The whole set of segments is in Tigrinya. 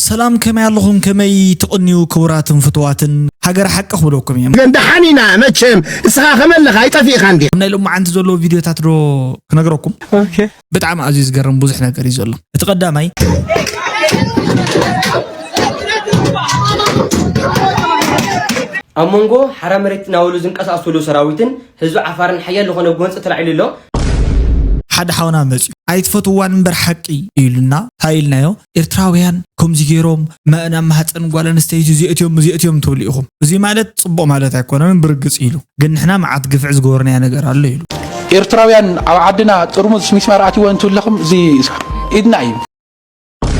ሰላም፣ ከመይ ኣለኹም? ከመይ ትቕንዩ ክቡራትን ፍትዋትን? ሃገር ሓቂ ክብለኩም እዮም። ግን ደሓን ኢና መቸም። እስኻ ከመለኻ ኣይጠፊእኻ እንዲ። ኣብ ናይ ሎማዓንቲ ዘለዉ ቪድዮታት ዶ ክነግረኩም? ብጣዕሚ ኣዝዩ ዝገርም ብዙሕ ነገር እዩ ዘሎ። እቲ ቀዳማይ ኣብ መንጎ ሓራ መሬት ናበሉ ዝንቀሳቀሱ ዘለዉ ሰራዊትን ህዝቢ ዓፋርን ሓያል ዝኾነ ጎንፂ ተላዒሉ ኣሎ። ሓደ ሓውና መፅዩ ኣይትፈትዋን እምበር ሓቂ ኢሉና። እንታይ ኢልናዮ? ኤርትራውያን ከምዚ ገይሮም መ- ናብ ማህፀን ጓል ኣንስተይቲ እዚኦትዮም እዚኦትዮም ትብሉ ኢኹም። እዚ ማለት ፅቡቕ ማለት ኣይኮነን ብርግፅ ኢሉ። ግን ንሕና መዓት ግፍዒ ዝገበርናዮ ነገር ኣሎ ኢሉ። ኤርትራውያን ኣብ ዓድና ጥርሙዝ ሚስማር ኣትይወን ትብለኹም እዚ ኢድና እዩ።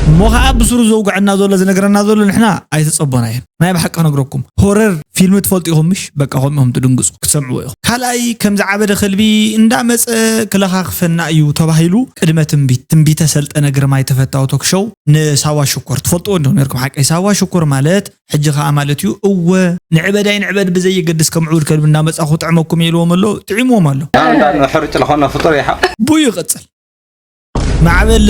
እሞ ከዓ ብስሩ ዘውግዐና ዘሎ ዝነግረና ዘሎ ንሕና ኣይተፀቦናዮን። ናይ ብሓቂ ክነግረኩም ሆረር ፊልም ትፈልጡ ኢኹም ምሽ? በቃ ከምኡ ኢኹም ትድንግፁ ክትሰምዕዎ ኢኹም። ካልኣይ ከም ዝዓበደ ከልቢ እንዳመፀ ክለኻኽፈና እዩ ተባሂሉ ቅድመ ትንቢት ትንቢተ ሰልጠነ ግርማይ ተፈታዊ ቶክሾው ንሳዋ ሽኮር ትፈልጥዎ እንዲኹም ነርኩም ሓቀይ ሳዋ ሽኮር ማለት ሕጂ ከዓ ማለት እዩ እወ ንዕበድ ኣይንዕበድ ብዘየገድስ ከም ዕቡድ ከልቢ እንዳመፃኹ ጥዕመኩም ኢልዎም ኣሎ ጥዒምዎም ኣሎ። ሕርጭ ዝኾነ ፍጡር ይሓ ቡዩ ይቐፅል ማዕበል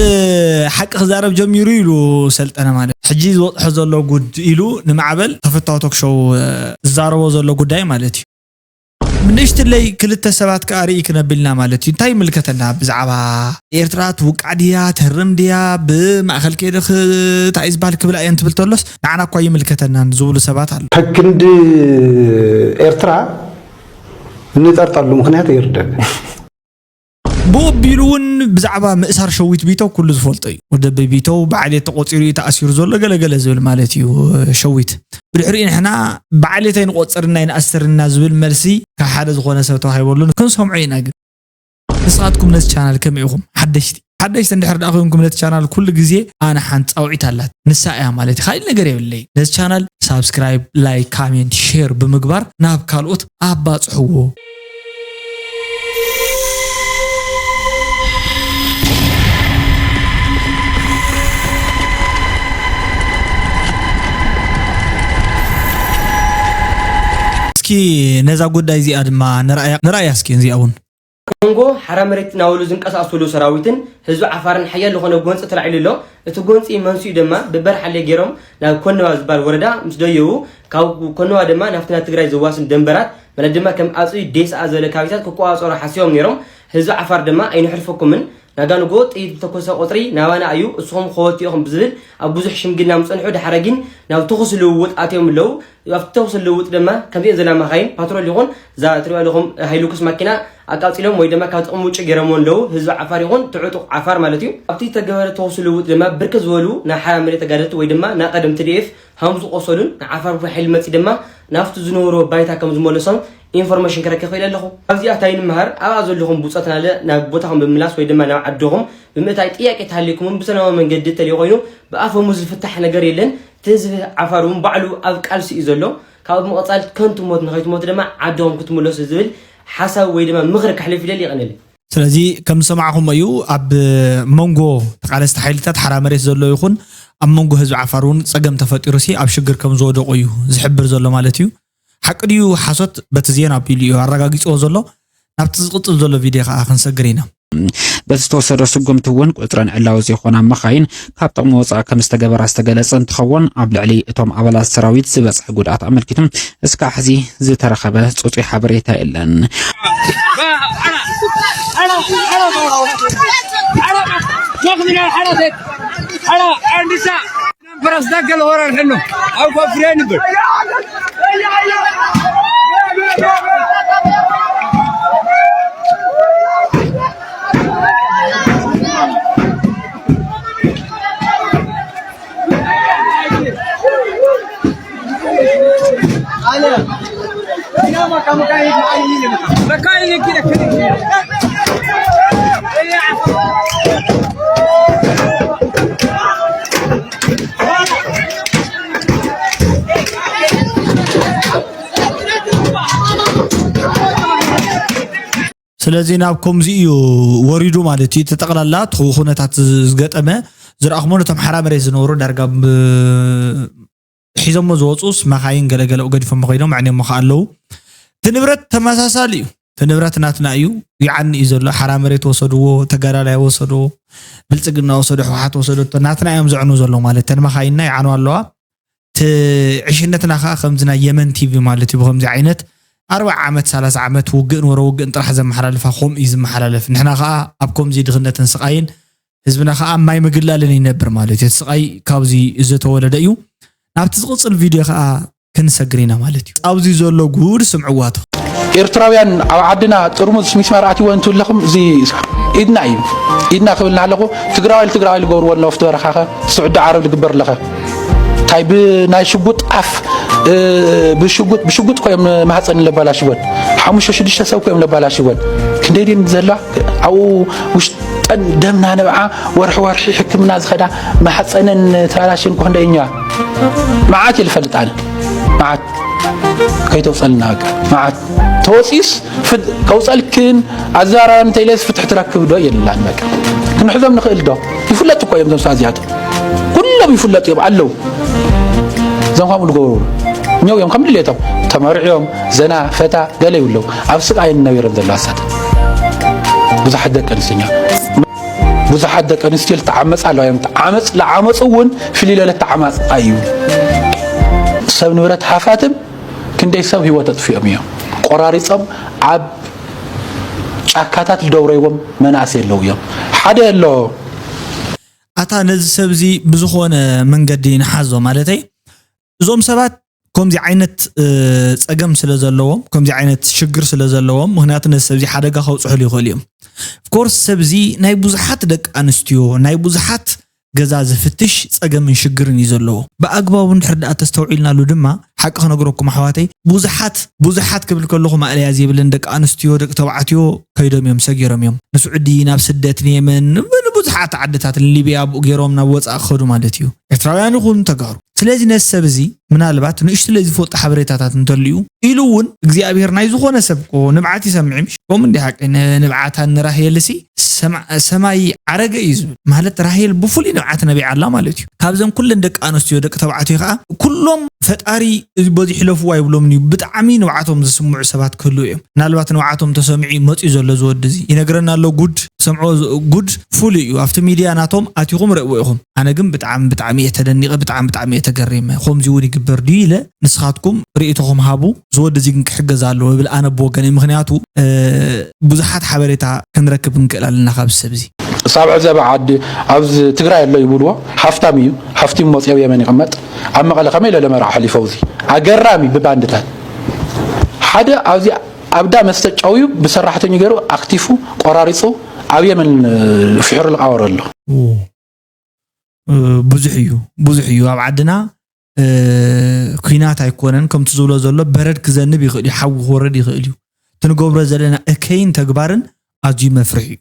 ሓቂ ክዛረብ ጀሚሩ ኢሉ ሰልጠነ ማለት ሕጂ ዝበፅሖ ዘሎ ጉድ ኢሉ ንማዕበል ተፈታዊ ቶክሾው ዝዛረቦ ዘሎ ጉዳይ ማለት እዩ። ብንእሽትለይ ክልተ ሰባት ከዓ ርኢ ክነብልና ማለት እዩ። እንታይ ይምልከተና ብዛዕባ ኤርትራ ትውቃዕ ድያ ተርም ድያ ብማእኸል ከይደ እንታይ ዝበሃል ክብላ እየን ትብል ተሎስ ንዓና እኳ ይምልከተናን ዝብሉ ሰባት ኣሎ። ከክንዲ ኤርትራ እንጠርጠሉ ምክንያት ይርደብ ብኡ ኣቢሉ እውን ብዛዕባ ምእሳር ሸዊት ቢተው ኩሉ ዝፈልጦ እዩ። ወደበይ ቢተው በዓል የት ተቆፂሩ እዩ ተኣሲሩ ዘሎ ገለገለ ዝብል ማለት እዩ። ሸዊት ብድሕሪኡ ንሕና በዓል የት ኣይንቆፅርና ኣይንኣስርና ዝብል መልሲ ካብ ሓደ ዝኾነ ሰብ ተዋሂበሉ ክንሰምዖ ኢና። ግን ንስኻትኩም ነዚ ቻናል ከመይ ኢኹም ሓደሽቲ ሓደሽቲ እንድሕር ደኣ ኮይንኩም ነቲ ቻናል ኩሉ ግዜ ኣነ ሓንቲ ፃውዒት ኣላት ንሳ እያ ማለት እዩ። ካልእ ነገር የብለይ። ነዚ ቻናል ሳብስክራይብ፣ ላይክ፣ ካሜንት፣ ሼር ብምግባር ናብ ካልኦት ኣባፅሕዎ። እስኪ ነዛ ጉዳይ እዚኣ ድማ ንርኣያ እስኪ እዚኣ እውን። ኮንጎ ሓራ መሬት ናበሉ ዝንቀሳቀሱ ዘለዉ ሰራዊትን ህዝቢ ዓፋርን ሓያል ዝኾነ ጎንፂ ተላዒሉ ኣሎ። እቲ ጎንፂ መንስኡ ድማ ብበርሓለ ገይሮም ናብ ኮነዋ ዝበሃል ወረዳ ምስ ደየቡ ካብ ኮነዋ ድማ ናብቲ ናብ ትግራይ ዘዋስን ደንበራት ማለት ድማ ከም ኣፅቢ ዴስኣ ዝበለ ከባቢታት ክቆፃፀሩ ሓሲቦም ነይሮም። ህዝቢ ዓፋር ድማ ኣይንሕልፈኩምን ናጋንጎ ጥይት ብተኮሰ ቁፅሪ ናባና እዩ እስኹም ከወቲ ኢኹም ብዝብል ኣብ ብዙሕ ሽምግልና ምፀንሑ ድሓረ ግን ናብ ተኹሲ ልውውጥ ኣትዮም ኣለዉ። ኣብቲ ተኹሲ ልውውጥ ድማ ከምዚአን ዘላ ማኻይን ፓትሮል ይኹን እዛ ትሪእዋ ኣለኹም ሃይሉክስ ማኪና ኣቃፂሎም ወይ ድማ ካብ ጥቕሚ ውጭ ገይሮምዎ ኣለዉ። ህዝቢ ዓፋር ይኹን እቲ ዕጡቕ ዓፋር ማለት እዩ። ኣብቲ ዝተገበረ ተኹሲ ልውውጥ ድማ ብርክት ዝበሉ ናይ ሓራ መሬት ተጋደልቲ ወይ ድማ ናይ ቀደም ቲ ዲ ኤፍ ሃም ዝቆሰሉን ንዓፋር ብሓይሊ መፂ ድማ ናብቲ ዝነበርዎ ባይታ ከም ዝመለሶም ኢንፎርሜሽን ክረክብ ክእል ኣለኹ። ኣብዚኣ እንታይ ንምሃር ኣብኣ ዘለኹም ብፆትናለ ናብ ቦታኹም ብምምላስ ወይ ድማ ናብ ዓድኹም ብምእታይ ጥያቄ ተሃልይኩምን ብሰላማዊ መንገዲ ተልዩ ኮይኑ ብኣፈሙዝ ዝፍታሕ ነገር የለን። እቲ ህዝቢ ዓፋር እውን ባዕሉ ኣብ ቃልሲ እዩ ዘሎ። ካብኡ ብምቕፃል ከንቱ ሞት ንኸይትሞቱ ድማ ዓድኹም ክትምለሱ ዝብል ሓሳብ ወይ ድማ ምኽሪ ከሕልፍ ይደሊ። ይቐንል። ስለዚ ከም ዝሰማዕኹሞ እዩ ኣብ መንጎ ተቓለስቲ ሓይልታት ሓራ መሬት ዘሎ ይኹን ኣብ መንጎ ህዝቢ ዓፋር እውን ፀገም ተፈጢሩ ሲ ኣብ ሽግር ከም ዝወደቑ እዩ ዝሕብር ዘሎ ማለት እዩ። ሓቂ ድዩ ሓሶት በቲ ዜና ኣቢሉ እዩ ኣረጋጊፅዎ ዘሎ። ናብቲ ዝቕፅል ዘሎ ቪድዮ ከዓ ክንሰግር ኢና። በቲ ዝተወሰደ ስጉምቲ እውን ቁፅረን ዕላዊ ዘይኮና መኻይን ካብ ጥቕሚ ወፃኢ ከም ዝተገበራ ዝተገለፀ እንትኸውን ኣብ ልዕሊ እቶም ኣባላት ሰራዊት ዝበፅሐ ጉድኣት ኣመልኪቱ እስካዕ ሕዚ ዝተረኸበ ፅፁይ ሓበሬታ የለን። ፈረስ ዳገለ ወራር ሕኖ ኣብ ኮፍሬ ንብል ስለዚ ናብ ከምዚ እዩ ወሪዱ ማለት እዩ። እቲ ጠቕላላ እቲ ኩነታት ዝገጠመ ዝረኣኹሞ ነቶም ሓራ መሬት ዝነበሩ ዳርጋ ብ- ሒዞሞ ዝወፁስ መኻይን ገለገለኡ ገዲፎሞ ኮይኖም ኣዕንዮሞ ከዓ ኣለዉ። እቲ ንብረት ተመሳሳሊ እዩ። እቲ ንብረት ናትና እዩ። ይዓኒ እዩ ዘሎ። ሓራ መሬት ወሰድዎ፣ ተጋዳላይ ወሰዶ፣ ብልጽግና ወሰዶ፣ ህወሓት ወሰዶ፣ ናትና እዮም ዘዕኑ ዘሎ ማለት። ተን መኻይንና ይዓኑ ኣለዋ። እቲ ዕሽነትና ከዓ ከምዚ ናይ የመን ቲቪ ማለት እዩ። ብከምዚ ዓይነት ኣርባዓ ዓመት፣ ሰላሳ ዓመት ውግእን ወረ ውግእን ጥራሕ ዘመሓላልፋ ከምኡ እዩ ዝመሓላለፍ። ንሕና ከዓ ኣብ ከምዚ ድኽነትን ስቓይን ህዝብና ከዓ ኣብ ማይ ምግላልን ይነብር ማለት እዩ። እቲ ስቓይ ካብዚ ዝተወለደ እዩ። ናብቲ ዝቕጽል ቪድዮ ከዓ ክንሰግር ኢና ማለት እዩ። ኣብዚ ዘሎ ጉድ ስምዕዋቶ። ኤርትራውያን ኣብ ዓድና ጥርሙዝ ሚስማር ኣትይዎ እንትብለኹም እዚ ኢድና እዩ። ኢድና ክብል እናሃለኹ ትግራዋይ ትግራዋይ ዝገብርዎ ኣለዉ ኣብቲ በረኻኸ ስዑዲ ዓረብ ዝግበር ኣለኸ እንታይ ብናይ ሽጉጥ ኣፍ ብሽጉጥ ብሽጉጥ ኮይም ማህፀን ለባላሽወን ሓሙሽተ ሽዱሽተ ሰብ ኮይም ለባላሽወን ክንደይ ድን ዘላ ኣብኡ ውሽጠን ደምና ነብዓ ወርሒ ወርሒ ሕክምና ዝኸዳ ማሕፀነን ተባላሽን ኮንደኛ መዓት ይልፈልጣል መዓት ከይተውፀልና በቃ መዓት ተወፂስ ከውፀልክን ኣዘራራቢ እንተኢለስ ፍትሒ ትረክብ ዶ የላን በቃ ክንሕዞም ንኽእል ዶ ይፍለጥ እኮ እዮም ዘምሳ እዚኣቶም ኩሎም ይፍለጡ እዮም ኣለዉ እዞም ከምኡ ዝገብሩ እኛው እዮም ከም ድሌቶም ተመርዕዮም ዘና ፈታ ገለ ይብለው ኣብ ስቃይን ነቢሮም ዘለዋ ኣሳት ብዙሓት ደቂ ኣንስትዮ ብዙሓት ደቂ ኣንስትዮ ልተዓመፅ ኣለዋ እዮም ዓመፅ ለዓመፁ እውን ፍልይ ለለ ተዓማፅ እዩ ሰብ ንብረት ሃፋትም ክንደይ ሰብ ህይወት ኣጥፊኦም እዮም ቆራሪፆም ኣብ ጫካታት ልደውረይዎም መናእሰይ ኣለዉ እዮም ሓደ ኣሎ ኣታ ነዚ ሰብ እዚ ብዝኾነ መንገዲ ንሓዞ ማለተይ እዞም ሰባት ከምዚ ዓይነት ፀገም ስለ ዘለዎም ከምዚ ዓይነት ሽግር ስለ ዘለዎም ምክንያቱ ነዚ ሰብዚ ሓደጋ ከውፅሕሉ ይኽእሉ እዮም ኦፍኮርስ ሰብዚ ናይ ብዙሓት ደቂ ኣንስትዮ ናይ ብዙሓት ገዛ ዝፍትሽ ፀገምን ሽግርን እዩ ዘለዎ ብኣግባቡ እንድሕር ደኣ ተስተውዒልናሉ ድማ ሓቂ ክነግረኩም ኣሕዋተይ ብዙሓት ብዙሓት ክብል ከለኹ ማእለያ ዘይብለን ደቂ ኣንስትዮ ደቂ ተባዕትዮ ከይዶም እዮም ሰጊሮም እዮም ንስዑዲ ናብ ስደት ንየመን ንብዙሓት ዓድታት ንሊብያ ብኡ ገይሮም ናብ ወፃእ ክኸዱ ማለት እዩ ኤርትራውያን ይኹን ተጋሩ ስለዚ ነዚ ሰብ እዚ ምናልባት ንእሽትለይ ዝፈልጦ ሓበሬታታት እንተልዩ ኢሉ እውን እግዚኣብሔር ናይ ዝኾነ ሰብ ኮ ንብዓት ይሰምዕ ምሽ ከምኡ እንዲ ሓቂ ንብዓታ ንራህየልሲ ሰማይ ዓረገ እዩ ዝብል ማለት ራሄል ብፍሉይ ንብዓት ነቢዓ ኣላ ማለት እዩ ካብዘን ኩለን ደቂ ኣንስትዮ ደቂ ተባዕትዮ ከዓ ኩሎም ፈጣሪ እዚ በዚ ሕለፍዋ ይብሎምን እዩ ብጣዕሚ ንብዓቶም ዝስምዑ ሰባት ክህልው እዮም ምናልባት ንብዓቶም ተሰሚዑ መፅኡ ዘሎ ዝወዲ እዚ ይነግረና ኣሎ ጉድ ሰምዖ ጉድ ፍሉይ እዩ ኣብቲ ሚድያ ናቶም ኣቲኹም ረእዎ ኢኹም ኣነ ግን ብጣዕሚ ብጣዕሚ እየ ተደኒቐ ብጣዕሚ ብጣዕሚ እየ ተገሪመ ከምዚ እውን ይግበር ድዩ ኢለ ንስኻትኩም ርእይቶኹም ሃቡ ዝወዲ እዚ ግን ክሕገዝ ኣለዎ እብል ኣነ ብወገነይ ምክንያቱ ብዙሓት ሓበሬታ ክንረክብ ንክእል ኣለና ካብ ሰብ እዚ ሳብ ዕዘባ ዓዲ ኣብዚ ትግራይ ኣሎ ይብልዎ ሃፍታም እዩ ሃፍቲም መፅኦ የመን ይቕመጥ ኣብ መቐለ ከመይ ለለመርዓ ሓሊፈው እዚ ኣገራሚ ብባንድታት ሓደ ኣብዚ ኣብዳ መስተ ጨውዩ ብሰራሕተኛ ገይሩ ኣክቲፉ ቆራሪፁ ኣብ የመን ፍሕሩ ልቃወር ኣሎ ብዙሕ እዩ ብዙሕ እዩ ኣብ ዓድና ኩናት ኣይኮነን ከምቲ ዝብሎ ዘሎ በረድ ክዘንብ ይኽእል እዩ ሓዊ ክወረድ ይኽእል እዩ ትንገብሮ ዘለና እከይን ተግባርን ኣዝዩ መፍርሒ እዩ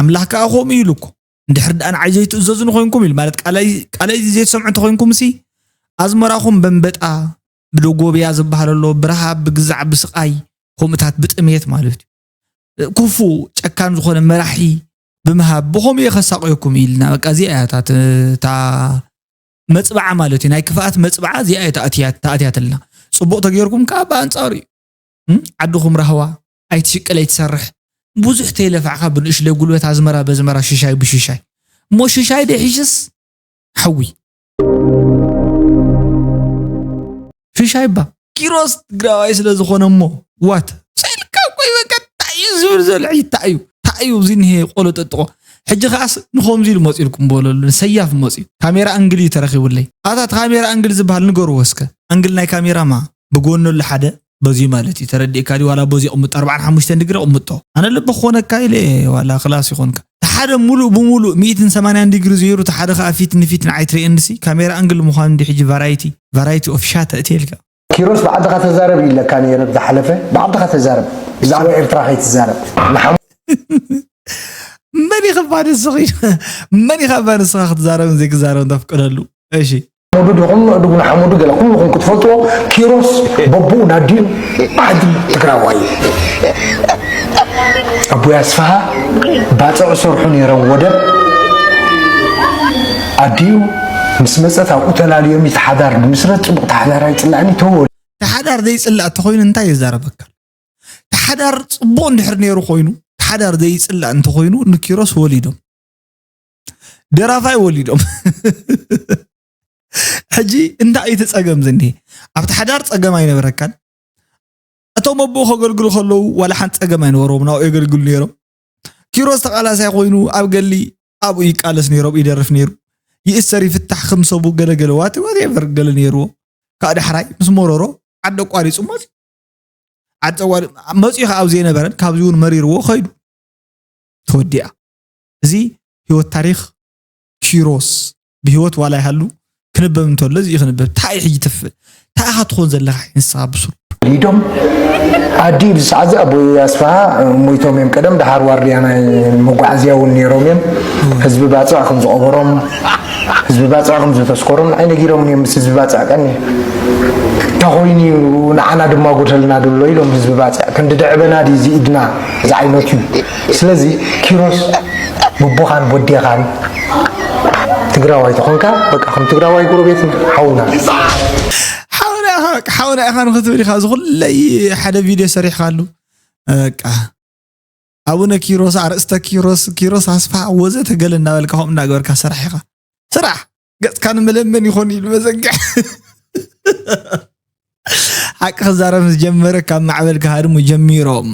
ኣምላኽ ከዓ ከምኡ ኢሉ እኮ እንድሕር ደኣ ንዓይ ዘይትእዘዙ ንኮይንኩም ኢሉ ማለት ቃለይ ዘይትሰምዑ እንተኮይንኩም ሲ ኣዝመራኹም በንበጣ ብደጎብያ ዝበሃል ኣሎ ብረሃብ ብግዛዕ ብስቃይ ከምኡታት ብጥሜት ማለት እዩ ክፉእ ጨካን ዝኾነ መራሒ ብምሃብ ብኸምኡ እየ ከሳቕየኩም ኢልና በቃ እዚኣ እያ እታ መፅባዓ ማለት እዩ ናይ ክፍኣት መፅባዓ እዚኣ እያ ተኣትያትልና ፅቡቕ ተገይርኩም ከዓ ብኣንፃሩ እዩ ዓድኹም ራህዋ ኣይትሽቅል ኣይትሰርሕ ብዙሕ ተይለፋዕካ ብንእሽለይ ጉልበት ኣዝመራ በዝመራ ሽሻይ ብሽሻይ እሞ ሽሻይ ደይ ሒሽስ ሓዊ ሽሻይ ባ ኪሮስ ትግራዋይ ስለ ዝኾነ እሞ ዋት ሰልካ ቆይ በቃ እንታይ እዩ ዝብል ዘሎ እንታይ እዩ እንታይ እዩ እዚ ንሄ ቆሎ ጠጥቆ ሕጂ ከዓስ ንኸምዚ ኢሉ መፂልኩም በለሉ ሰያፍ መፅዩ ካሜራ ኣንግል እዩ ተረኪቡለይ ኣታ እቲ ካሜራ ኣንግል ዝበሃል ንገርዎ እስከ ኣንግል ናይ ካሜራ ማ ብጎኑ ኣሎ ሓደ በዚ ማለት እዩ ተረዲእካ ድዩ ዋላ በዚ ቅምጦ ኣርባዓን ሓሙሽተን ዲግሪ ቅምጦ ኣነ ልቢ ክኾነካ ኢለ ዋላ ክላስ ይኾንካ ሓደ ሙሉእ ብሙሉእ ሚእትን ሰማንያን ዲግሪ ዘይሩ እቲ ሓደ ከዓ ፊት ንፊት ንዓይ ትርእየንሲ ካሜራ ኣንግል ምዃኑ እንዲ ሕጂ ቫራይቲ ቫራይቲ ኦፍ ሻት እትየልካ ኪሮስ ብዓድኻ ተዛረብ ኢለካ ነይረ ብዝሓለፈ ብዓድኻ ተዛረብ ብዛዕባ ኤርትራ ከይትዛረብ ንሓሙ መን ኢኸ እባ ንስኺ መን ኢኻ እባ ንስኻ ክትዛረብን ዘይክዛረብን ተፍቅደሉ እሺ ሓሙዱ ዲኹም ንእድጉ ንሓሙዱ ገለ ኩልኹም ክትፈልጥዎ ኪሮስ በቡኡ ናዲኡ ዓዲ ትግራዋይ እዩ ኣቦይ ኣስፍሃ ባፅዕ ሰርሑ ነይሮም ወደብ ኣዲኡ ምስ መፀት ኣብኡ ተላልዮም እቲ ሓዳር ንምስረት ፅቡቕ ተሓዳር ኣይፅላእን እዩ ተወ እቲ ሓዳር ዘይፅላእ እንተኮይኑ እንታይ የዛረበካ እቲ ሓዳር ጽቡቕ እንድሕር ነይሩ ኮይኑ፣ ሓዳር ዘይጽላእ እንተኾይኑ ንኪሮስ ወሊዶም፣ ደራፋይ ወሊዶም። ሕጂ እንታይ እዩ እቲ ጸገም ዝኒሄ? ኣብቲ ሓዳር ጸገም ኣይነበረካን። እቶም ኣቦኡ ከገልግሉ ከለዉ ዋላ ሓንቲ ጸገም ኣይነበሮም፣ ናብኡ የገልግሉ ነይሮም። ኪሮስ ተቓላሳይ ኮይኑ ኣብ ገሊ ኣብኡ ይቃለስ ነይሮም፣ ይደርፍ ነይሩ። ይእሰር ይፍታሕ፣ ክምሰቡ ገለገለ ዋት ዋቴቨር ገለ ነይርዎ። ካብ ዳሕራይ ምስ መረሮ ዓዲ ኣቋሪጹ ሞት ዓዲ ኣቋሪ-፣ መጺኡ ከኣ ኣብ ዘይነበረን ካብዚ እውን መሪርዎ ኸይዱ። ተወዲኣ። እዚ ህይወት ታሪኽ ኪሮስ ብህይወት ዋላ ይሃሉ ክንበብ እንተሎ እዚ እዩ ክንበብ። እንታይ እዩ ሕጂ ትፍእ? እንታይ ኢኻ ትኾን ዘለኻ ንስኻ ብሱሩ? ሊዶም ኣዲ ብዚ ሰዓት እዚ ኣቦይ ኣስፍሃ ሞይቶም እዮም። ቀደም ደሓር ዋርድያ ናይ መጓዓዝያ እውን ነይሮም እዮም። ህዝቢ ባፅዕ ከም ዝቐበሮም፣ ህዝቢ ባፅዕ ከም ዝተስከሮም ንዓይ ነጊሮም እዮም። ምስ ህዝቢ ባፅዕ ቀኒ እንተኾይኑ እዩ ንዓና ድማ ጎደልና ድሎ ኢሎም ህዝቢ ባፅዕ ክንዲ ደዕበና ድዩ እዚ ኢድና ዝዓይነቱ እዩ። ስለዚ ኪሮስ ብቦኻን ቦዴኻን ትግራዋይ ተኾንካ በቃ ከም ትግራዋይ ጎረቤት ሓውና። ሓውና ኢኻ፣ በቃ ሓውና ኢኻ ንክትብል ኢኻ። እዚ ኩለይ ሓደ ቪድዮ ሰሪሕካሉ። በቃ ኣቡነ ኪሮስ፣ ኣርእስተ ኪሮስ፣ ኪሮስ ኣስፋ ወዘተ ገለ እናበልካ ከምኡ እናገበርካ ስራሕ ኢኻ። ስራሕ! ገጽካ ንመለመን ይኾን ኢሉ መዘንግዕ። ሓቂ ክዛረብ ምስ ጀመረ ካብ ማዕበል ክሃድሙ ጀሚሮም።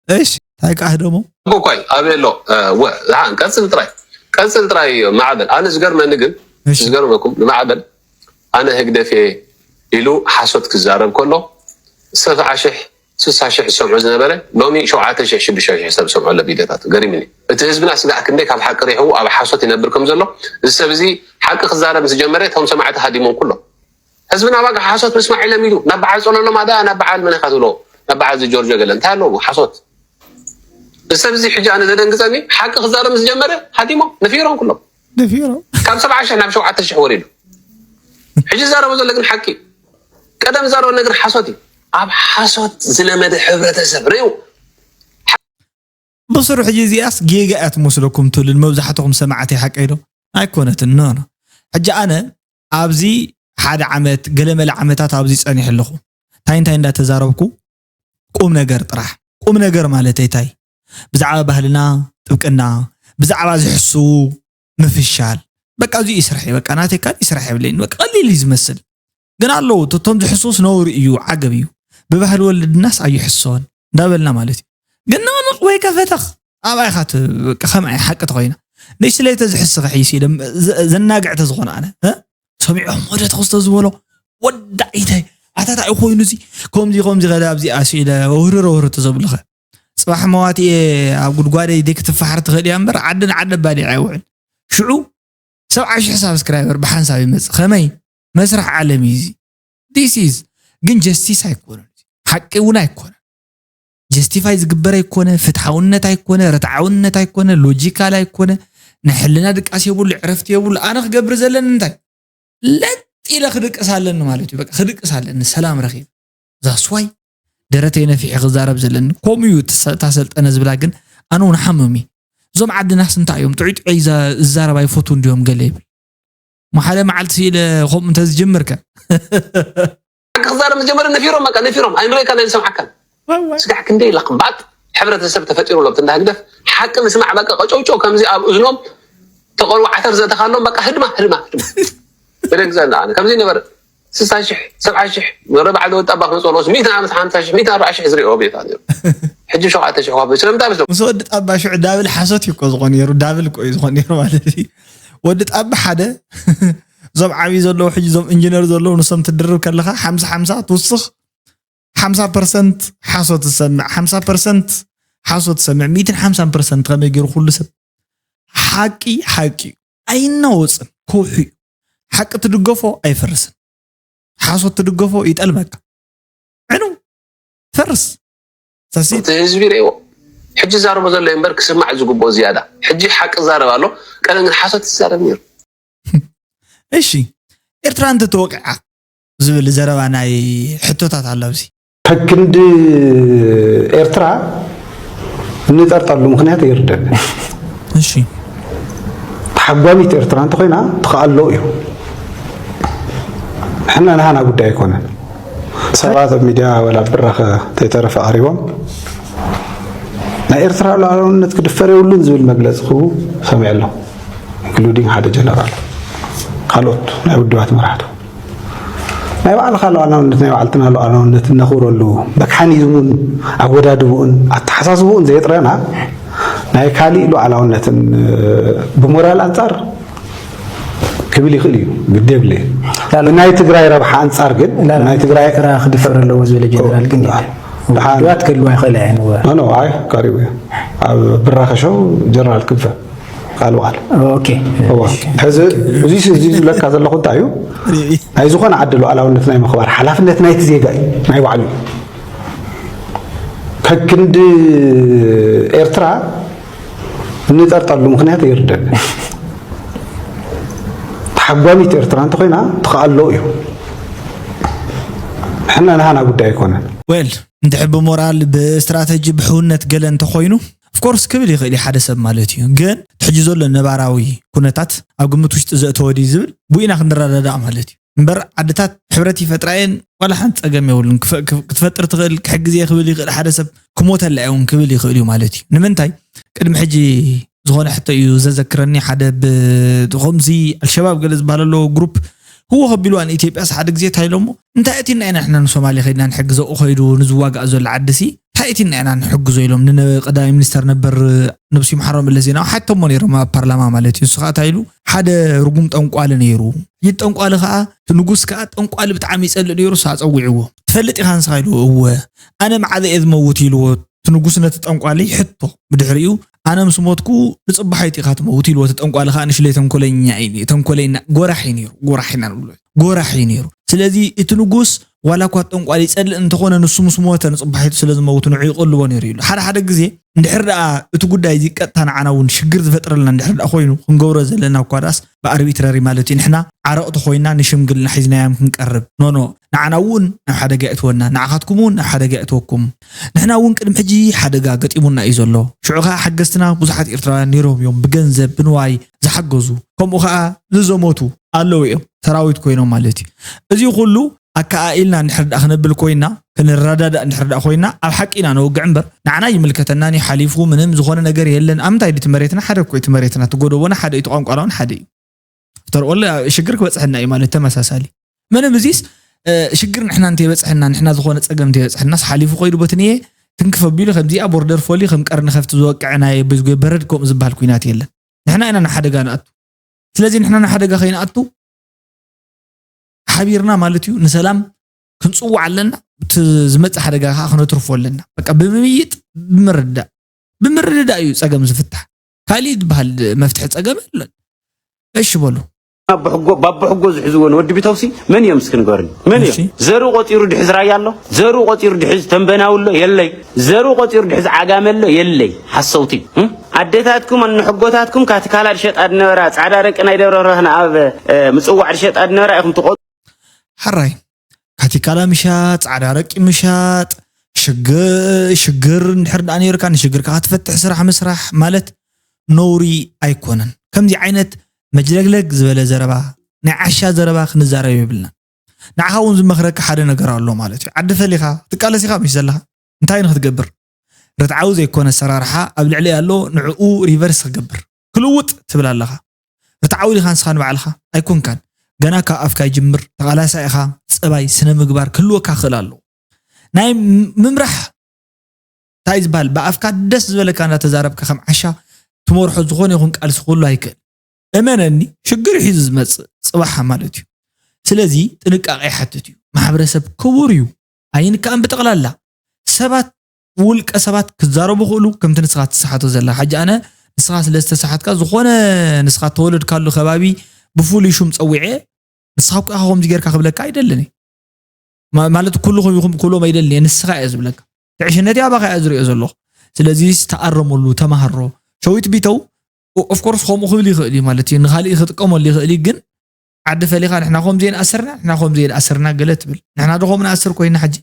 እሺ፣ እንታይ ክኣህደሞ? እኮይ ኣበይ ኣሎ? እ፣ ወ-፣ ደሓን ቀጽል ጥራይ። ቀጽል ጥራይ ማዕበል። ኣነ ዝገርመኒ ግን፣ እሺ። ዝገርመኩም ንማዕበል፣ ኣነ ህግደፍ እየ ኢሉ ሓሶት ክዛረብ ከሎ፣ ሰብዓ ሽሕ፣ ስሳ ሽሕ ዝሰምዖ ዝነበረ፣ ሎሚ ሸውዓተ ሽሕ፣ ሽዱሽተ ሽሕ ሰብ ዝሰምዖ ኣሎ ቪድዮታት። ገሪምኒ። እቲ ህዝብና ስጋዕ ክንደይ ካብ ሓቂ ሪሕዉ ኣብ ሓሶት ይነብር ከም ዘሎ፣ እዚ ሰብ እዚ ሓቂ ክዛረብ ምስ ጀመረ፣ እቶም ሰማዕቲ ሃዲሞም ኩሎም። ህዝብና ባጋ ሓሶት ምስማዕ ኢሎም ኢሉ ናብ በዓል ጸለሎም ኣዳ፣ ናብ በዓል መን ኢኻ ትብሎ? ናብ በዓል እዚ ጆርጆ ገለ። እንታይ ኣለዎ? ሓሶት። እዚ ሰብ እዚ ሕጂ ኣነ ዘደንግጸኒ፣ ሓቂ ክዛረብ ምስ ጀመረ፣ ሃዲሞም፣ ነፊሮም ኩሎም። ነፊሮም። ካብ ሰብዓ ሽሕ ናብ ሸውዓተ ሽሕ ወሪዱ። ሕጂ ዝዛረቦ ዘሎ ግን ሓቂ እዩ። ቀደም ዝዛረቦ ነገር ሓሶት እዩ። ኣብ ሓሶት ዝለመደ ሕብረተሰብ ርእዩ። ብስሩ ሕጂ እዚኣስ ጌጋ እያ ትመስለኩም ትብል ንመብዛሕትኹም ሰማዕቲ፣ ሓቀይ ዶ? ኣይኮነትን። ኖ፣ ኖ። ሕጂ ኣነ ኣብዚ ሓደ ዓመት፣ ገለመለ ዓመታት ኣብዚ ጸኒሐ ኣለኹ። እንታይ እንታይ እንዳተዛረብኩ ቁም ነገር ጥራሕ። ቁም ነገር ማለት እንታይ? ብዛዕባ ባህልና፣ ጥብቅና፣ ብዛዕባ ዝሕስዉ ምፍሻል። በቃ እዚ እዩ ስራሕ፣ በቃ ናተይ ካልእ ስራሕ የብለይን። በቃ ቀሊል እዩ ዝመስል። ግን ኣለዉ፣ እቶ-፣ እቶም ዝሕስዉስ ነውሪ እዩ፣ ዓገብ እዩ። ብባህሊ ወለድናስ ኣይሕሰወን እንዳበልና ማለት እዩ። ግን ንቕንቕ ወይ ከፈተኽ፣ ኣብኣ ኢኻ ት-፣ በቃ ከምኣ እያ ሓቂ ተኾይና። ንእሽትለይ ተዝሕስኻ ሕይሲ ኢለ ዘ-፣ ዘናግዕ ተዝኾነ ኣነ፣ እ? ሰሚዖም ወደ ተኸስተ ዝበሎ፣ ወዳ ኢታይ፣ ኣታ እንታይ ኮይኑ እዚ፣ ከምዚ፣ ከምዚ ከለ ኣብዚ ኣስኢለ፣ ወህርር፣ ወህርር ተዘብልኸ። ጽባሕ መዋትኤ ኣብ ጉድጓደይ ደይ ክትፈሓር ትኽእል እያ እምበር፣ ዓዲ ንዓዲ ኣባዲዐ ኣይውዕል። ሽዑ ሰብዓ ሽሕ ሳብስክራይበር ብሓንሳብ ይመጽእ። ከመይ? መስርሕ ዓለም እዩ እዚ። This is ግን ጀስቲስ ኣይኮነን። ሓቂ እውን ኣይኮነን። ጀስቲፋይ ዝግበር ኣይኮነ፣ ፍትሓውነት ኣይኮነ፣ ርትዓውነት ኣይኮነ፣ ሎጂካል ኣይኮነ፣ ናይ ሕልና ድቃስ የብሉ፣ ዕረፍቲ የብሉ። ኣነ ክገብር ዘለኒ እንታይ? ለጥ ኢለ ክድቅስ ኣለኒ ማለት እዩ። በቃ ክድቅስ ኣለኒ፣ ሰላም ረኺብ። ዛስዋይ ደረተይ ነፊሐ ክዛረብ ዘለኒ። ከምኡ እዩ እታ ሰ-፣ እታ ሰልጠነ ዝብላ ግን ኣነ እውን ሓመሚ። እዞም ዓድናስ እንታይ እዮም? ጥዑይ ጥዑይ ይዛ-፣ ዝዛረብ ኣይፈትዉ እንዲዮም ገለ ይብል። እሞ ሓደ መዓልቲ ኢለ ከምኡ እንተዝጅምር ከ? ሓቂ ክዛረብ ምስ ጀመረ ነፊሮም፣ በቃ ነፊሮም። ኣይንርእየካን ኣይንሰምዓካን። ዋይ፣ ዋይ። ስጋዕ ክንደይ ለኽባጥ ሕብረተሰብ ተፈጢሩ ኣሎ። እንዳ ህግደፍ ሓቂ ምስማዕ በቃ ቀጨውጨው ከምዚ ኣብ እዝኖም ተቆልዋ ዓተር ዘእተኻሎም በቃ ህድማ፣ ህድማ፣ ህድማ። በደግዛ እንዳ ኣነ ከምዚ ነበረ። ስሳ ሽሕ፣ ሰብዓ ሽሕ፣ ወረ በዓል ወጣ ባኽ መጾሎስ፣ ሚእቲ ዓመት ሓምሳ ሽሕ፣ ሚእቲ ኣርባዓ ሽሕ ዝሪኦ ቤታ ነይሩ። ሕጂ ሸውዓተ ሽሕ ዋፍ ስለምንታይ መስለኩም? ምስ ወዲ ጣባ ሽዑ ዳብል ሓሶት እዩ እኮ ዝኾን ነይሩ፣ ዳብል እኮ እዩ ዝኾን ነይሩ ማለት እዩ። ወዲ ጣባ ሓደ፣ እዞም ዓብዪ ዘለዉ፣ ሕጂ እዞም ኢንጂነር ዘለዉ፣ ንሶም ትድርብ ከለኻ፣ ሓምሳ ሓምሳ ትውስኽ፣ ሓምሳ ፐርሰንት ሓሶት ትሰምዕ፣ ሓምሳ ፐርሰንት ሓሶት ትሰምዕ፣ ሚእትን ሓምሳን ፐርሰንት ከመይ ገይሩ ኩሉ ሰብ ሓቂ ሓቂ እዩ። ኣይናወጽን፣ ከውሒ እዩ። ሓቂ ትድገፎ ኣይፈርስን። ሓሶት ትድገፎ ይጠልመካ። ዕኑ፣ ፈርስ። ሳሲ። እቲ ህዝቢ ርእይዎ። ሕጂ ዛረቦ ዘሎ እምበር ክስማዕ ዝግብኦ ዝያዳ። ሕጂ ሓቂ ዛረብ ኣሎ፣ ቀደም ግን ሓሶት ይዛረብ ነይሩ። እሺ፣ ኤርትራ እንተተወቂዓ ዝብል ዘረባ ናይ ሕቶታት ኣሎ ኣብዚ። ሕክንዲ ኤርትራ እንጠርጠሉ ምኽንያት ይርደን። እሺ። ተሓጓሚት ኤርትራ እንተኾይና ትኽኣሎ እዩ። ሕና ናህና ጉዳይ ኣይኮነን። ሰባት ኣብ ሚድያ ወላ ብራኸ ተይተረፈ ቀሪቦም ናይ ኤርትራ ሉዓላውነት ክድፈር የብሉን ዝብል መግለፂ ክህቡ ሰሚዐ ኣለኹ። ኢንክሉዲንግ ሓደ ጀነራል፣ ካልኦት ናይ ውድባት መራሕቱ። ናይ ባዕልኻ ሉዓላውነት፣ ናይ ባዕልትና ሉዓላውነት እነኽብረሉ መካኒዝሙን ኣወዳድብኡን ኣተሓሳስብኡን ዘየጥረና ናይ ካሊእ ሉዓላውነትን ብሞራል ኣንጻር ክብል ይኽእል እዩ፣ ግዲ የብለይ። ናይ ትግራይ ረብሓ ኣንጻር ግን ናይ ትግራይ ኤርትራ ክድፈር ኣለዎ ዝበለ ጀነራል ግን የለን። ውድባት ክህልዋ ይኽእላ እየን። ኖ ኖ፣ ኣይ ቀሪቡ እዩ። ኣብ ብራኸ ሾው ጀነራል ክንፈ ቃል ብቃል። ኦኬ። ሕዚ እዚ ዝብለካ ዘለኹ እንታይ እዩ? ናይ ዝኾነ ዓዲ ሉዓላውነት ናይ ምኽባር ሓላፍነት ናይቲ ዜጋ እዩ፣ ናይ ባዕሉ እዩ። ከክንዲ ኤርትራ እንጠርጠሉ ምኽንያት ይርደን። ተሓጓሚት ኤርትራ እንተኮይና ትኽኣሎ እዩ። ንሕና ናሃና ጉዳይ ኣይኮነን። ዌል እንድሕር ብሞራል ብስትራተጂ ብሕውነት ገለ እንተኮይኑ ኦፍኮርስ ክብል ይኽእል እዩ ሓደ ሰብ ማለት እዩ። ግን ሕጂ ዘሎ ነባራዊ ኩነታት ኣብ ግምት ውሽጢ ዘእተወ ድዩ ዝብል ብኡ ኢና ክንረዳዳእ ማለት እዩ። እምበር ዓድታት ሕብረት ይፈጥራ እየን ዋላ ሓንቲ ፀገም የብሉን። ክትፈጥር ትኽእል ክሕግዝ እየ ክብል ይኽእል ሓደ ሰብ። ክሞተላ እውን ክብል ይኽእል እዩ ማለት እዩ። ንምንታይ ቅድሚ ሕጂ ዝኾነ ሕቶ እዩ ዘዘክረኒ። ሓደ ብኸምዚ ኣልሸባብ ገለ ዝበሃል ኣሎ ግሩፕ ህዎ ከቢልዋ ንኢትዮጵያስ ሓደ ግዜ እንታይ ኢሎሞ እንታይ እቲና ኢና ንሕና ንሶማሌ ከይድና ንሕግዞ ከይዱ ንዝዋጋእ ዘሎ ዓድሲ እንታይ እቲና ኢና ንሕግዞ ኢሎም ንቀዳማይ ሚኒስተር ነበር ነብሱ ይምሓሮ መለስ ዜናዊ ሓቶሞ ነይሮም ኣብ ፓርላማ ማለት እዩ። ንሱ ከዓ እንታይ ኢሉ ሓደ ርጉም ጠንቋሊ ነይሩ። ይድ ጠንቋሊ ከዓ እቲ ንጉስ ከዓ ጠንቋሊ ብጣዕሚ ይፀልእ ነይሩ። እሱ ኣፀዊዕዎ ትፈልጥ ኢኻ ንስኻ ኢልዎ እወ ኣነ መዓዘ እየ ዝመውት ኢልዎ። እቲ ንጉስ ነቲ ጠንቋሊ ሕቶ ብድሕሪኡ ኣነ ምስ ሞትኩ ንፅባሓይቲ ኢኻ ትመውት ኢልዎ። እቲ ጠንቋሊ ከዓ ንሽለይ ተንኮለኛ እዩ ተንኮለኛ ጎራሕ እዩ ነይሩ። ጎራሕ ኢና ንብሎ ጎራሕ እዩ ነይሩ። ስለዚ እቲ ንጉስ ዋላ እኳ ጠንቋሊ ይፀልእ እንተኾነ ንሱ ምስ ሞተ ንፅባሒቱ ስለ ዝመውት ንዑ ይቐልቦ ነይሩ ኢሉ። ሓደ ሓደ ግዜ እንድሕር ደኣ እቲ ጉዳይ እዚ ቀጥታ ንዓና እውን ሽግር ዝፈጥረልና እንድሕር ደኣ ኮይኑ ክንገብሮ ዘለና እኳ ደኣስ ብኣርቢትረሪ ማለት እዩ። ንሕና ዓረቕቲ ኮይና ንሽምግልና ሒዝናዮም ክንቀርብ ኖኖ ንዓና እውን ናብ ሓደጋ የእትወና፣ ንዓኻትኩም እውን ናብ ሓደጋ የእትወኩም። ንሕና እውን ቅድሚ ሕጂ ሓደጋ ገጢሙና እዩ ዘሎ። ሽዑ ከዓ ሓገዝትና ብዙሓት ኤርትራውያን ነይሮም እዮም፣ ብገንዘብ ብንዋይ ዝሓገዙ ከምኡ ከዓ ዝዘመቱ ኣለዉ እዮም፣ ሰራዊት ኮይኖም ማለት እዩ። እዚ ኩሉ ኣከኣኢልና እንድሕር ደኣ ክነብል ኮይና ክንረዳዳእ እንድሕር ደኣ ኮይና ኣብ ሓቂ ኢና ነውግዕ እምበር ንዓና ይምልከተናን እዩ ሓሊፉ ምንም ዝኾነ ነገር የለን። ኣብ ምንታይ ድዩ እቲ መሬትና ሓደ እኮ እዩ እቲ መሬትና እቲ ጎደቦና ሓደ እዩ እቲ ቋንቋና እውን ሓደ እዩ። ኣፍተር ኦል ሽግር ክበፅሐና እዩ ማለት ተመሳሳሊ ምንም እዚስ ሽግር ንሕና እንተይበፅሐና ንሕና ዝኾነ ፀገም እንተይበፅሐናስ ሓሊፉ ኮይዱ በትንየ ትንክፍ ኣቢሉ ከምዚኣ ቦርደር ፎሊ ከም ቀርኒ ከፍቲ ዝወቅዐ ናይ በረድ ከምኡ ዝበሃል ኩናት የለን። ንሕና ኢና ንሓደጋ ንኣቱ። ስለዚ ንሕና ንሓደጋ ከይንኣቱ ሓቢርና ማለት እዩ ንሰላም ክንፅውዕ ኣለና። እቲ ዝመፅእ ሓደጋ ከዓ ክነትርፎ ኣለና። በቃ ብምምይጥ ብምርዳእ ብምርድዳእ እዩ ፀገም ዝፍታሕ። ካሊእ ዝበሃል መፍትሒ ፀገም የለን። እሺ በሉ። ባቦ ሕጎ ዝሕዝዎ ንወዲ ቢተውሲ መን እዮም እስኪ ንገሩኒ? መን እዮም? ዘርኡ ቆፂሩ ድሕዝ ራያ ኣሎ? ዘርኡ ቆፂሩ ድሕዝ ተንበናዊ ኣሎ? የለይ። ዘርኡ ቆፂሩ ድሕዝ ዓጋመ ኣሎ? የለይ። ሓሰውቲ። ኣደታትኩም ኣነሕጎታትኩም ካቲካላ ድሸጣ ድነበራ ፃዕዳ ረቂ ናይ ደብረ ብርሃን ኣብ ምፅዋዕ ድሸጣ ድነበራ ኢኹም ትቆ ሓራይ ካቲካላ ምሻጥ፣ ፃዕዳ ረቂ ምሻጥ፣ ሽግር እንድሕር ደኣ ነይርካ ንሽግርካ ክትፈትሕ ስራሕ ምስራሕ ማለት ነውሪ ኣይኮነን። ከምዚ ዓይነት መጅለግለግ ዝበለ ዘረባ ናይ ዓሻ ዘረባ ክንዛረብ የብልና። ንዓኻ እውን ዝመኽረካ ሓደ ነገር ኣሎ ማለት እዩ። ዓዲ ፈሊኻ ትቃለስ ኢኻ ምሽ ዘለኻ እንታይ ንክትገብር ርትዓዊ ዘይኮነ ኣሰራርሓ ኣብ ልዕሊ ኣሎ ንዕኡ ሪቨርስ ክገብር ክልውጥ ትብል ኣለኻ። ርትዓዊ ዲኻ ንስኻ ንባዕልኻ ኣይኮንካን። ገና ካብ ኣፍካ ይጅምር። ተቓላሳይ ኢኻ። ጸባይ፣ ስነ ምግባር ክህልወካ ክኽእል ኣለዎ። ናይ ምምራሕ እንታይ ዝበሃል ብኣፍካ ደስ ዝበለካ እንዳተዛረብካ ከም ዓሻ ትመርሖ ዝኾነ ይኹን ቃልሲ ክህሉ ኣይክእል። እመነኒ ሽግር እዩ ዝመጽእ ጽባሕ ማለት እዩ። ስለዚ ጥንቃቄ ይሓትት እዩ። ማሕበረሰብ ክቡር እዩ ኣይንካእን ብጠቕላላ ሰባት ውልቀ ሰባት ክዛረቡ ክእሉ ከምቲ ንስኻ ትሰሓቶ ዘላ ሕጂ ኣነ ንስኻ ስለ ዝተሰሓትካ ዝኾነ ንስኻ ተወለድካሉ ከባቢ ብፍሉይ ሹም ፀዊዐ ንስኻ እኮ ኢኻ ከምዚ ጌርካ ክብለካ ኣይደልን ማለት ኩልኹም ኢኹም ክብሎም ኣይደልን እየ ንስኻ እየ ዝብለካ ትዕሽነተይ ኣባኻ እየ ዝሪኦ ዘለኹ ስለዚ ተኣረመሉ ተማሃሮ ሸዊት ቢተው ኦፍኮርስ ከምኡ ክብል ይኽእል እዩ ማለት እዩ ንካሊእ ክጥቀመሉ ይኽእል እዩ ግን ዓዲ ፈሊኻ ንሕና ከም ዘይንኣስርና ንሕና ከም ዘይንኣስርና ገለ ትብል ንሕና ዶ ከም ንኣስር ኮይና ሕጂ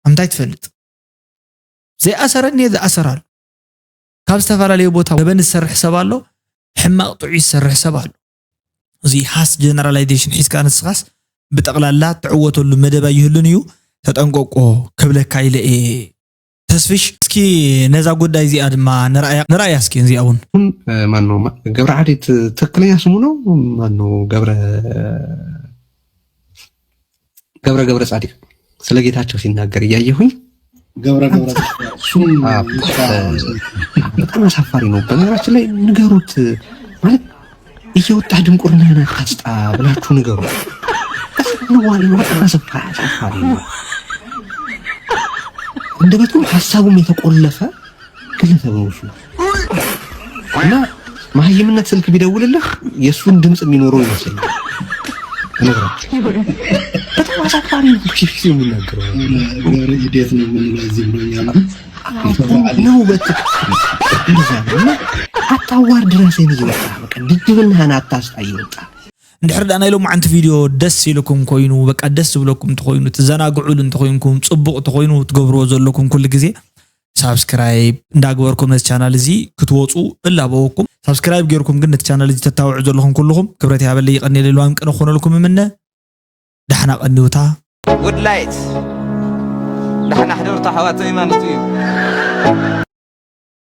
ኣምታይ ትፈልጥ ዘይኣሰረ እኒሀ ዝኣሰር ኣሎ ካብ ዝተፈላለዩ ቦታ ገበን ዝሰርሕ ሰብ ኣሎ ሕማቕ ጥዑይ ዝሰርሕ ሰብ ኣሎ እዚ ሃስ ጀነራላይዜሽን ሒዝካ ንስኻስ ብጠቕላላ ትዕወተሉ መደብ ኣይህሉን እዩ ተጠንቀቆ ክብለካ ኢለ እየ። ተስፍሽ፣ እስኪ ነዛ ጉዳይ እዚኣ ድማ ንርኣያ እስኪ። እዚኣ እውን ማን ነው? ገብረ ዓዴት ትክክለኛ ስሙ ነው? ማን ነው? ገብረ ገብረ ገብረ ጻድቅ ስለ ጌታቸው ሲናገር እያየሁኝ ገብረ ገብረ በጣም አሳፋሪ ነው። በነገራችን ላይ ንገሩት፣ ማለት እየወጣ ድንቁርናህን አታስጣ ብላችሁ ንገሩ። ነዋሪ ነው። በጣም አሳፋሪ አሳፋሪ ነው። አንደበቱም ሀሳቡም የተቆለፈ ግለሰብ ነው እሱ። እና መሀይምነት ስልክ ቢደውልልህ የእሱን ድምፅ የሚኖረው ይመስለኛል። እነግራቸው በጣም አሳፋሪ ነው። ሺ የሚናገረው ገብረ ኢዴት ነው የምንለው እዚህ ብሎኛል። ነው በትክክል እንደዛ ነው። እና አታዋርድ ራስህን እየወጣ በቃ ድድብናህን አታስጣ እየወጣ እንድሕር ዳኣ ናይ ሎማዓንቲ ቪድዮ ደስ ኢልኩም ኮይኑ፣ በቃ ደስ ዝብለኩም እንተኮይኑ፣ ትዘናግዑሉ እንተኮይንኩም፣ ፅቡቅ እንተኮይኑ ትገብርዎ ዘለኩም ኩሉ ግዜ ሳብስክራይብ እንዳግበርኩም ነቲ ቻናል እዚ ክትወፁ እላበወኩም። ሳብስክራይብ ገይርኩም ግን ነቲ ቻናል እዚ ተታውዑ ዘለኹም ኩልኹም ክብረት ይሃበለይ፣ ይቀንየለይ፣ ልባም ቅነ ክኾነልኩም እምነ። ዳሕና ቀንዩታ። ጉድ ላይት ዳሕና ሕደሩ ኣሕዋተይ ማለት እዩ።